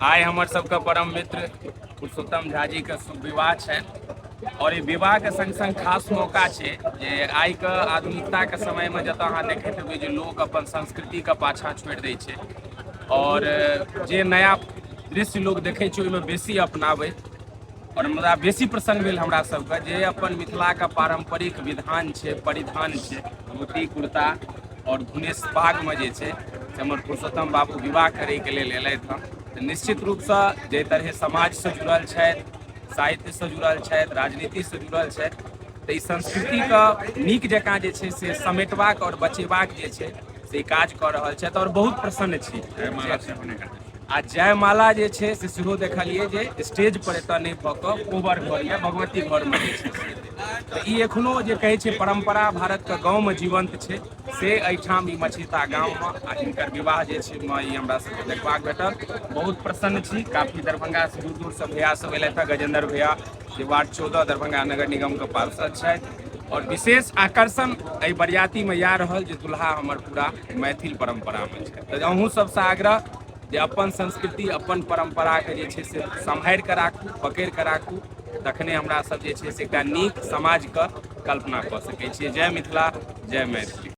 आइ हमर सबके परम मित्र पुरुषोत्तम झा जी के शुभ विवाह छनि और ई विवाह के संग संग खास मौका छै जे आइ के आधुनिकता के समय में जतऽ अहाँ देखैत हेबै जे लोक अपन संस्कृति के पाछाँ छोड़ि दै छै और जे नया दृश्य लोक देखै छै ओहिमे बेसी अपनाबै और मुदा बेसी प्रसन्न भेल हमरा सबके जे अपन मिथिलाके पारम्परिक विधान छै, परिधान छै, धोती कुर्ता और धुनेश पागमे जे छै से हमर पुरुषोत्तम बाबू विवाह करैके लेल एलथि हँ। तऽ निश्चित रूपसँ जाहि तरहे समाजसँ जुड़ल छथि, साहित्यसँ जुड़ल छथि, राजनीतिसँ जुड़ल छथि, तऽ ई संस्कृतिके नीक जकाँ जे छै से समेटबाक आओर बचेबाक जे छै से काज कऽ रहल छथि आओर बहुत प्रसन्न छी। आ जयमाला जे छै से सेहो देखलियै जे स्टेज पर एतऽ नहि भऽ कऽ कोबर घर या भगवती घरमे जे छै से तऽ ई एखनो जे कहै छै परम्परा भारतके गाँवमे जीवन्त छै से एहिठाम ई मछिता गाममे आ हिनकर विवाह जे छै मे ई हमरा सबके देखबाक भेटल। बहुत प्रसन्न छी। काफी दरभंगासँ दूर दूरसँ भैया सब एलथि हँ, गजेन्द्र भैया जे वार्ड 14 दरभंगा नगर निगमके पार्षद छथि और विशेष आकर्षण एहि बरियातीमे इएह रहल जे दुल्हा हमर पूरा मैथिल परम्परामे छै। तऽ अहूँ सबसँ आग्रह जे अपन संस्कृति अपन परम्पराके जे छै से सम्हारि कऽ राखू, पकड़ि कऽ राखू, तखने हमरा सब जे छै से एकटा नीक समाजके कल्पना कऽ सकै छियै। जय मिथिला, जय मैथिली।